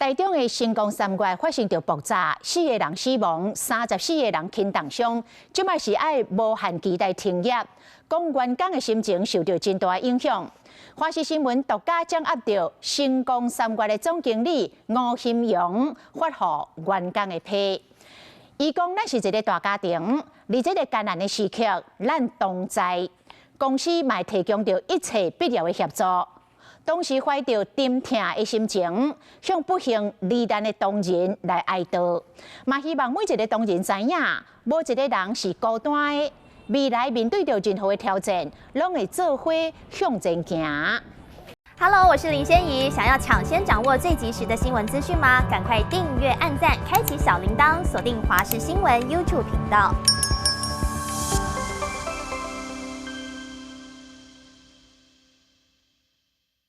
台中的新光三越發生著爆炸，四个人死亡，34个人輕重傷。這擺是愛無限期來停業，講員工的心情受著真大影響。華視新聞獨家掌握著新光三越的總經理吳興陽發予員工的批。伊講咱是一个大家庭，佇這个艱難的時刻，咱同在，公司嘛提供著一切必要的協助。同時懷著沉痛的心情，向不幸罹難的同仁來哀悼，嘛希望每一个同仁知影，無一个人是孤單的。未來面對著任何的挑戰，攏會做伙向前行。 Hello，我是林仙怡，想要搶先掌握最及時的新聞資訊嗎？趕快訂閱、按讚、開啟小鈴鐺，鎖定華視新聞 YouTube 頻道。